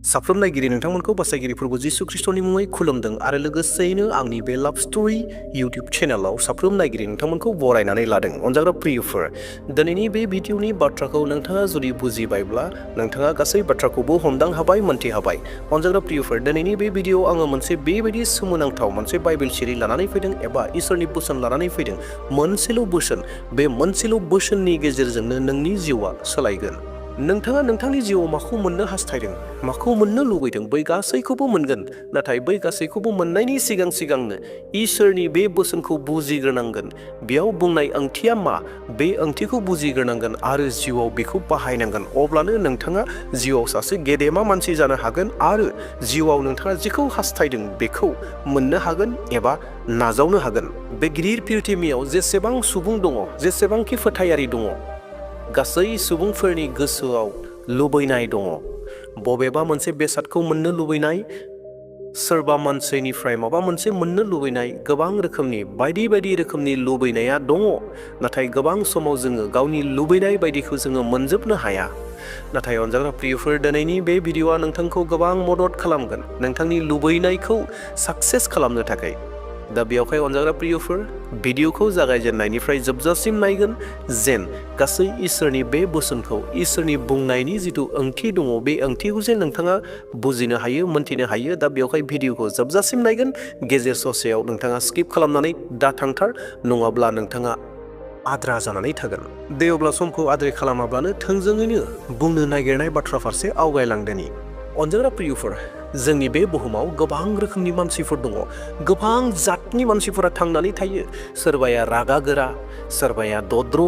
साफ्रोम नायगिरि नोंथांमोनखौ बासायगिरि प्रभु जिसु ख्रिस्टनि मुङै खुलुमदों आरो लोगोसेयैनो आंनि बे लाभ स्ट'री इउटिउब चेनेलाव साफ्रोम नायगिरि नोंथांमोनखौ बरायनानै लादों। अनजाग्रा प्रियफोर, दिनैनि बे भिडिअनि बाथ्राखौ नोंथाङा जुदि बुजिबायब्ला नोंथाङा गासै बाथ्राखौबो हमदां हाबाय, मोनथिहाबाय। अनजाग्रा प्रियफोर, दिनैनि बे भिडिअआव आङो मोनसे बेबायदि सोमोनांथाव मोनसे बाइबेल सिरि लानानै फैदों एबा इसोरनि बोसोन लानानै फैदों। मोनसेल' बोसोन, बे मोनसेल' बोसोननि गेजेरजोंनो नोंनि जिउआ सोलायगोन। नोंथाङा नोंथांनि जिउआव माखौ मोननो हास्थायदों, माखौ मोननो लुबैदों, बै गासैखौबो मोनगोन। नाथाय बै गासैखौबो मोननायनि सिगांनो इसोरनि बे बोसोनखौ बुजिग्रोनांगोन। बेयाव बुंनाय ओंथिया मा, बे ओंथिखौ बुजिग्रोनांगोन आरो जिउआव बेखौ बाहायनांगोन। अब्लानो नोंथाङा जिउआव सासे गेदेमा मानसि जानो हागोन आरो जिउआव नोंथाङा जेखौ हास्थायदों बेखौ मोननो हागोन एबा नाजावनो हागोन। बे गिदिर पृथिबियाव जेसेबां सुबुं दङ, जेसेबांखि फोथायारि दङ, गासै सुबुंफोरनि गोसोआव लुबैनाय दङ। बबेबा मोनसे बेसादखौ मोननो लुबैनाय, सोरबा मानसिनिफ्राय माबा मोनसे मोननो लुबैनाय, गोबां रोखोमनि बायदि रोखोमनि लुबैनाया दङ। नाथाय गोबां समाव जोङो गावनि लुबैनाय बायदिखौ जोङो मोनजोबनो हाया। नाथाय अनजाग्रा प्रियफोर, दिनैनि बे भिडिअआ नोंथांखौ गोबां मदद खालामगोन नोंथांनि लुबैनायखौ साक्सेस खालामनो थाखाय। दा बेयावहाय अनजाग्रा प्रियफोर, भिडिअखौ जागायजेननायनिफ्राय जोबजासिम नायगोन जेन गासै इसोरनि बे बोसोनखौ, इसोरनि बुंनायनि जिथु ओंथि दङ, बे ओंथिखौ जे नोंथाङा बुजिनो हायो, मोनथिनो हायो। दा बेयावहाय भिडिअखौ जोबजासिम नायगोन। गेजेर ससेयाव नोंथाङा स्किप खालामनानै दा थांथार, नङाब्ला नोंथाङा आद्रा जानानै थागोन। दे अब्ला समखौ आद्रि खालामाब्लानो थोंजोङैनो बुंनो नागिरनाय बाथ्रा फारसे आवगायलांदोनि। अनजाग्रा प्रियफोर, जोंनि बे बुहुमाव गोबां रोखोमनि मानसिफोर दङ। गोबां जातनि मानसिफोरा थांनानै थायो। सोरबाया रागा गोरा, सोरबाया दद्र,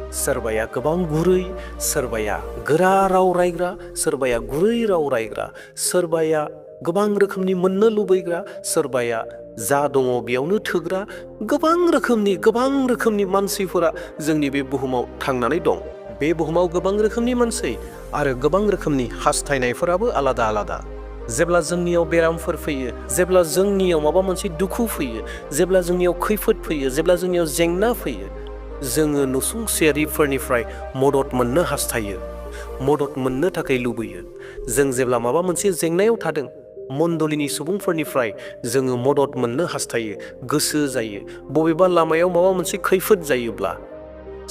सोरबाया गोबां गुरै, सोरबाया गोरा राव रायग्रा, सोरबाया गुरै राव रायग्रा, सोरबाया गोबां रोखोमनि मोननो लुबैग्रा, सोरबाया जा दङ बेयावनो थोग्रा। गोबां रोखोमनि मानसिफोरा जोंनि बे बुहुमाव थांनानै दं। बे बुहुमाव गोबां रोखोमनि मानसि आरो गोबां रोखोमनि हास्थायनायफोराबो आलादा आलादा। जेब्ला जोंनियाव बेरामफोर फैयो, जेब्ला जोंनियाव माबा मोनसे दुखु फैयो, जेब्ला जोंनियाव खैफोद फैयो, जेब्ला जोंनियाव जेंना फैयो, जोङो नसुंसेयारिफोरनिफ्राय मदद मोननो हास्थायो, मदद मोननो थाखाय लुबैयो। जों जेब्ला माबा मोनसे जेंनायाव थादों, मण्डलिनि सुबुंफोरनिफ्राय जोङो मदद मोननो हास्थायो, गोसो जायो। बबेबा लामायाव माबा मोनसे खैफोद जायोब्ला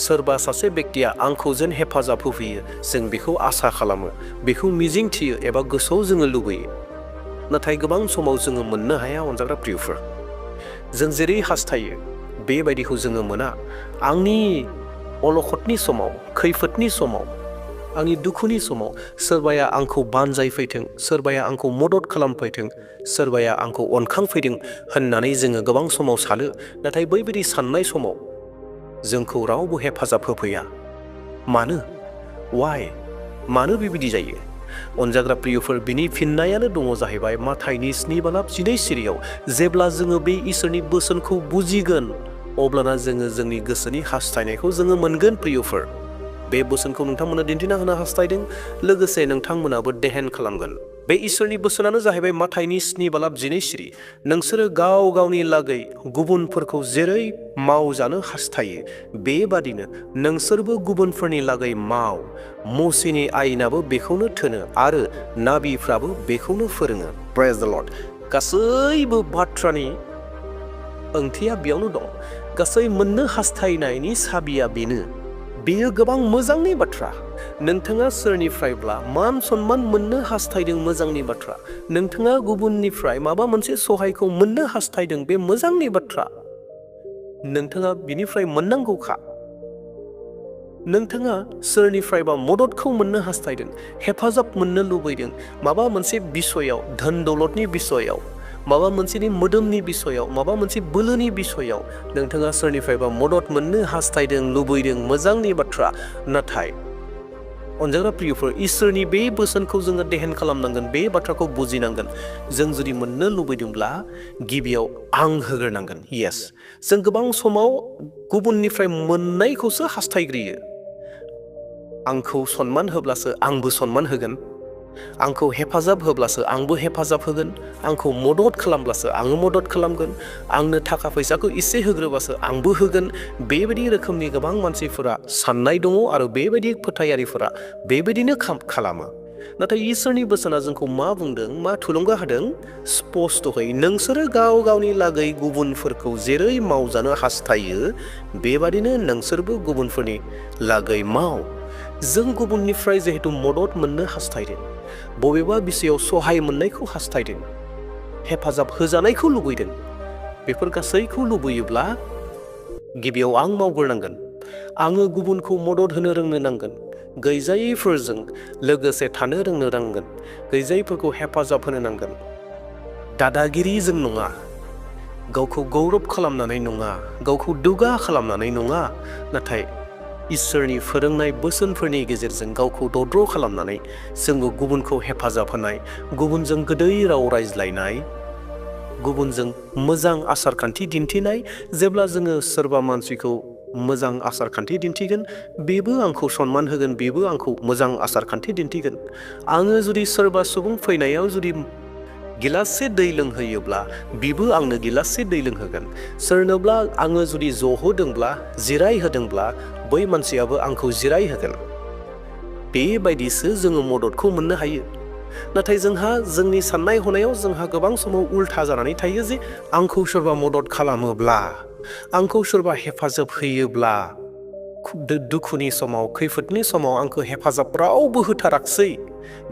सोरबा सासे बेक्तिया आंखौ जेन हेफाजाब होफैयो, जों बेखौ आसा खालामो, बेखौ मिजिं थियो एबा गोसोआव जोङो लुबैयो। नाथाय गोबां समाव जोङो मोननो हाया। अनजाग्रा प्रियफोर, जों जेरै हास्थायो बेबायदिखौ जोङो मोना। आंनि अलखदनि समाव, खैफोदनि समाव, आंनि दुखुनि समाव सोरबाया आंखौ बानजायफैथों, सोरबाया आंखौ मदद खालामफैथों, सोरबाया आंखौ अनखांफैदों होननानै जोङो गोबां समाव सानो। नाथाय बैबायदि साननाय समाव जोंखौ रावबो हेफाजाब होफैया। मानो? वाइ? मानो बेबायदि जायो? अनजाग्रा प्रियफोर, बिनि फिननायानो दङ जाहैबाय माथाइनि 7:12 सिरियाव। जेब्ला जोङो बे इसोरनि बोसोनखौ बुजिगोन, अब्लाना जोङो जोंनि गोसोनि हास्थायनायखौ जोङो मोनगोन। प्रियफोर, बे बोसोनखौ नोंथांमोना दिन्थिना होनो हास्थायदों, लोगोसे नोंथांमोनाबो देहेन खालामगोन। बे इसोरनि बोसोनानो जाहैबाय माथाइनि 7:12 सिरि। नोंसोरो गाव गावनि लागै गुबुनफोरखौ जेरै मावजानो हास्थायो, बेबादिनो नोंसोरबो गुबुनफोरनि लागै माव। मसीनि आयेनाबो बेखौनो थोनो आरो नाबिफ्राबो बेखौनो फोरोङो। प्रेज द लर्ड। गासैबो बाथ्रानि ओंथिया बेयावनो दं। गासै मोननो हास्थायनायनि साबिया बेनो। बेयो गोबां मोजांनि बाथ्रा। नोंथाङा सोरनिफ्रायब्ला मान सन्मान मोननो हास्थायदों, मोजांनि बाथ्रा। नोंथाङा गुबुननिफ्राय माबा मोनसे सहायखौ मोननो हास्थायदों, बे मोजांनि बाथ्रा। नोंथाङा बिनिफ्राय मोननांगौखा। नोंथाङा सोरनिफ्रायबा मददखौ मोननो हास्थायदों, हेफाजाब मोननो लुबैदों, माबा मोनसे बिसयाव, धोन दौलतनि बिसयाव, माबा मोनसेनि मोदोमनि बिसयाव, माबा मोनसे बोलोनि बिसयाव नोंथाङा सोरनिफ्रायबा मदद मोननो हास्थायदों, लुबैदों, मोजांनि बाथ्रा। नाथाय अनजाग्रा प्रियफोर, इसोरनि बे बोसोनखौ जोङो देहेन खालामनांगोन, बे बाथ्राखौ बुजिनांगोन। जों जुदि मोननो लुबैदोंब्ला गिबियाव आं होग्रोनांगोन। येस, जों गोबां समाव गुबुननिफ्राय मोननायखौसो हास्थायग्रोयो। आंखौ सन्मान होब्लासो आंबो सन्मान होगोन, आंखौ हेफाजाब होब्लासो आंबो हेफाजाब होगोन, आंखौ मदद खालामब्लासो आङो मदद खालामगोन, आंनो थाखा फैसाखौ एसे होग्रोबासो आंबो होगोन। बेबायदि रोखोमनि गोबां मानसिफोरा साननाय दङ आरो बेबायदि फोथायारिफोरा बेबायदिनो खालामो। नाथाय इसोरनि बोसोना जोंखौ मा बुंदों, मा थुलुंगा होदों? स्पष्टयै नोंसोरो गाव गावनि लागै गुबुनफोरखौ जेरै मावजानो हास्थायो बेबादिनो नोंसोरबो गुबुनफोरनि लागै माव। जों गुबुननिफ्राय जिहेतु मदद मोननो हास्थायदों, बबेबा बिषयाव सहाय मोननायखौ हास्थायदों, हेफाजाब होजानायखौ लुबैदों, बेफोर गासैखौ लुबैयोब्ला गिबियाव आं मावग्रोनांगोन। आङो गुबुनखौ मदद होनो रोंनो नांगोन। गैजायैफोरजों लोगोसे थानो रोंनो नांगोन। गैजायैफोरखौ हेफाजाब होनो नांगोन। दादागिरिजों नङा, गावखौ गौरब खालामनानै नङा, गावखौ दुगा खालामनानै नङा, नाथाय इसोरनि फोरोंनाय बोसोनफोरनि गेजेरजों गावखौ दद्र' खालामनानै जोङो गुबुनखौ हेफाजाब होनाय, गुबुनजों गोदै राव रायज्लायनाय, गुबुनजों मोजां आसारखान्थि दिन्थिनाय। जेब्ला जोङो सोरबा मानसिखौ मोजां आसारखान्थि दिन्थिगोन, बेबो आंखौ सनमान होगोन, बेबो आंखौ मोजां आसारखान्थि दिन्थिगोन। आङो जुदि सोरबा सुबुं फैनायाव जुदि गिलाससे दै लोंहोयोब्ला बिबो आंनो गिलाससे दै लोंहोगोन। सोरनोब्ला आङो जुदि जहोदोंब्ला, जिरायहोदोंब्ला बै मानसियाबो आंखौ जिरायहोगोन। बेबायदिसो जोङो मददखौ मोननो हायो। नाथाय जोंहा जोंनि साननाय हनायाव जोंहा गोबां समाव उल्था जानानै थायो जे आंखौ सोरबा मदद खालामोब्ला, आंखौ सोरबा हेफाजाब होयोब्ला, दुखुनि समाव, खैफोदनि समाव आंखौ हेफाजाब रावबो होथाराखसै,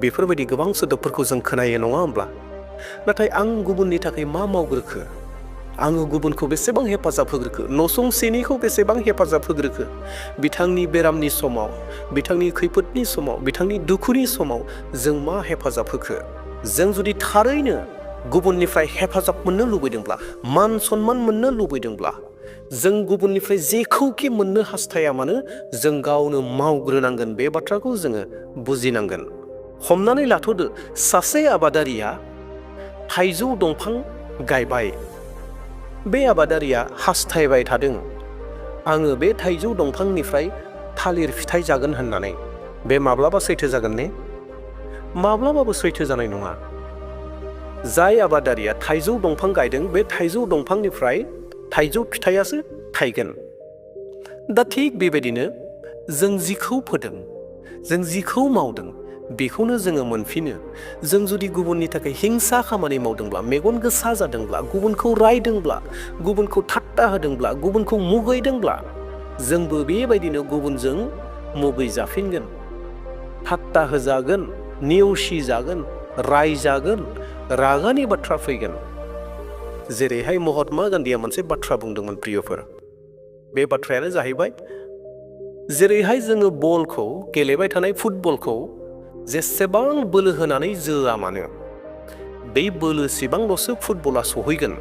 बेफोरबायदि गोबां सोदोबफोरखौ जों खोनायो, नङा होमब्ला? नाथाय आं गुबुननि थाखाय मा मावग्रोखो? आङो गुबुनखौ बेसेबां हेफाजाब होग्रोखो? नसुंसेनिखौ बेसेबां हेफाजाब होग्रोखो? बिथांनि बेरामनि समाव, बिथांनि खैफोदनि समाव, बिथांनि दुखुनि समाव जों मा हेफाजाब होखो? जों जुदि थारैनो गुबुननिफ्राय हेफाजाब मोननो लुबैदोंब्ला, मान सनमान मोननो लुबैदोंब्ला, जों गुबुननिफ्राय जेखौखि मोननो हास्थाया मानो जों गावनो मावग्रोनांगोन। बे बाथ्राखौ जोङो बुजिनांगोन। हमनानै लाथ'दो, सासे आबादारिया थाइजौ दंफां गायबाय। बे आबादारिया हास्थायबाय थादों, आङो बे थाइजौ दंफांनिफ्राय थालिर फिथाइ जागोन होननानै। बे माब्लाबा सैथो जागोन ने? माब्लाबाबो सैथो जानाय नङा। जाय आबादारिया थाइजौ दंफां गायदों, बे थाइजौ दंफांनिफ्राय थाइजौ फिथाइयासो थायगोन। दा थिग बेबायदिनो जों जिखौ फोदों, जों जिखौ मावदों, बेखौनो जोङो मोनफिनो। जों जुदि गुबुननि थाखाय हिंसा खामानि मावदोंब्ला, मेगन गोसा जादोंब्ला, गुबुनखौ रायदोंब्ला, गुबुनखौ ठाट्टा होदोंब्ला, गुबुनखौ मुगैदोंब्ला, जोंबो बेबायदिनो गुबुनजों मुगैजाफिनगोन, ठाट्टा होजागोन, नेवसि जागोन, रायजागोन, रागानि बाथ्रा फैगोन। जेरैहाय महात्मा गान्धीया मोनसे बाथ्रा बुंदोंमोन प्रियफोर। बे बाथ्रायानो जाहैबाय, जेरैहाय जोङो बलखौ, गेलेबाय थानाय फुटबलखौ जेसेबां बोलो होनानै जोआ मानो, बे बोलोसिबांल'सो फुटबला सहैगोन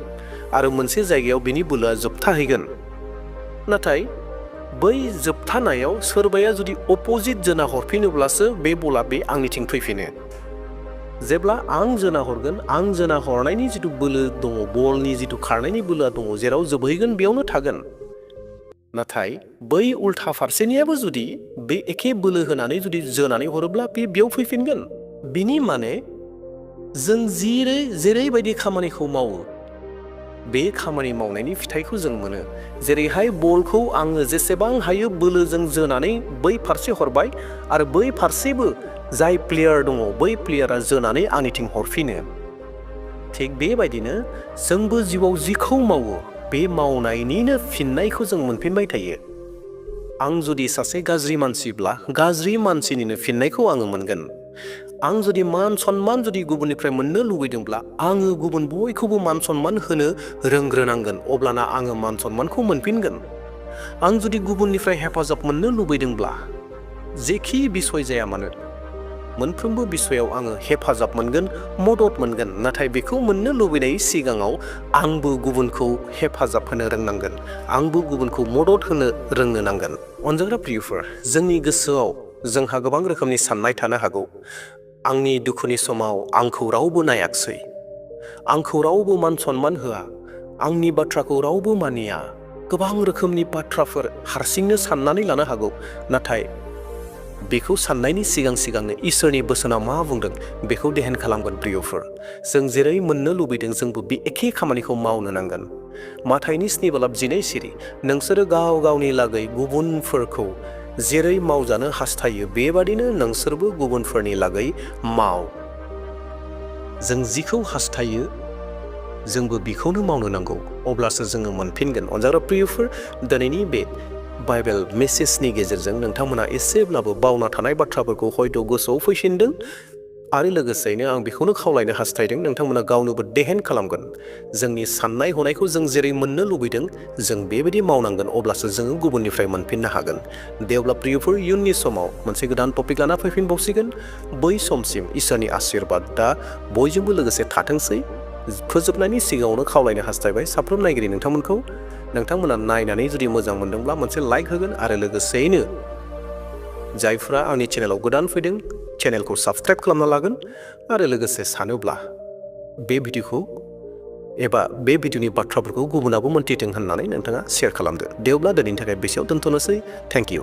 आरो मोनसे जायगायाव बिनि बोलोआ जोबथाहैगोन। नाथाय बै जोबथानायाव सोरबाया जुदि अपोजिट जोना हरफिनोब्लासो बे बला बे आंनिथिं फैफिनो। जेब्ला आं जोना हरगोन, आं जोना हरनायनि जिथु बोलो दङ, बलनि जिथु खारनायनि बोलोआ दङ, जेराव जोबहैगोन बेयावनो थागोन। नाथाय बै उल्था फारसेनियाबो जुदि बे एखे बोलो होनानै जुदि जोनानै हरोब्ला बे बेयाव फैफिनगोन। बिनि माने जों जेरैबायदि खामानिखौ मावो, बे खामानि मावनायनि फिथाइखौ जों मोनो। जेरैहाय बलखौ आङो जेसेबां हायो बोलोजों जोनानै बै फारसे हरबाय आरो बै फारसेबो जाय प्लेयार दङ, बै प्लेयारा जोनानै आंनिथिं हरफिनो। थिग बेबायदिनो जोंबो जिउआव जिखौ मावो, बे मावनायनिनो फिननायखौ जों मोनफिनबाय थायो। आं जुदि सासे गाज्रि मानसिब्ला, गाज्रि मानसिनिनो फिननायखौ आङो मोनगोन। आं जुदि मान सनमान जुदि गुबुननिफ्राय मोननो लुबैदोंब्ला, आङो गुबुन बयखौबो मान सनमान होनो रोंग्रोनांगोन, अब्लाना आङो मान सनमानखौ मोनफिनगोन। आं जुदि गुबुननिफ्राय हेफाजाब मोननो लुबैदोंब्ला, जेखि बिसय जाया मानो, मोनफ्रोमबो बिसयाव आङो हेफाजाब मोनगोन, मदद मोनगोन। नाथाय बेखौ मोननो लुबैनायनि सिगाङाव आंबो गुबुनखौ हेफाजाब होनो रोंनांगोन, आंबो गुबुनखौ मदद होनो रोंनो नांगोन। अनजाग्रा प्रियफोर, जोंनि गोसोआव जोंहा गोबां रोखोमनि साननाय थानो हागौ। आंनि दुखुनि समाव आंखौ रावबो नायाखसै, आंखौ रावबो मान सनमान होआ, आंनि बाथ्राखौ रावबो मानिया। गोबां रोखोमनि बाथ्राफोर हारसिंनो साननानै लानो हागौ। नाथाय बेखौ साननायनि सिगांनो इसोरनि बोसोना मा बुंदों बेखौ देहेन खालामगोन प्रियफोर। जों जेरै मोननो लुबैदों जोंबो बे एखे खामानिखौ मावनो नांगोन। माथाइनि 7:12 सिरि, नोंसोरो गाव गावनि लागै गुबुनफोरखौ जेरै मावजानो हास्थायो बेबादिनो नोंसोरबो गुबुनफोरनि लागै माव। जों जिखौ हास्थायो जोंबो बिखौनो मावनो नांगौ, अब्लासो जोङो मोनफिनगोन। अनजाग्रा प्रियफोर, दिनैनि बे बाइबेल मेसेजनि गेजेरजों नोंथांमोना एसेब्लाबो बावना थानाय बाथ्राफोरखौ हयथ' गोसोआव फैफिनदों आरो लोगोसेयैनो आं बेखौनो खावलायनो हास्थायदों नोंथांमोना गावनोबो देहेन खालामगोन। जोंनि साननाय हनायखौ जों जेरै मोननो लुबैदों जों बेबायदि मावनांगोन, अब्लासो जोङो गुबुननिफ्राय मोनफिननो हागोन। दे अब्ला प्रियफोर, इयुननि समाव मोनसे गोदान टपिक लाना फैफिनबावसिगोन। बै समसिम इसोरनि आशीर्बादआ बयजोंबो लोगोसे थाथोंसै। फोजोबनायनि सिगाङावनो खावलायनो हास्थायबाय साफ्रोम नायगिरि नोंथांमोना नायनानै जुदि मोजां मोनदोंब्ला मोनसे लाइक होगोन आरो लोगोसेयैनो जायफ्रा आंनि चेनेलाव गोदान फैदों चेनेलखौ साबस्क्राइब खालामना लागोन आरो लोगोसे सानोब्ला बे भिडिअनि बाथ्राफोरखौ गुबुनाबो मोन्थिथों होननानै नोंथाङा शेयार खालामदो। दे अब्ला दिनैनि थाखाय बेसेयाव दोनथ'नोसै। Thank you.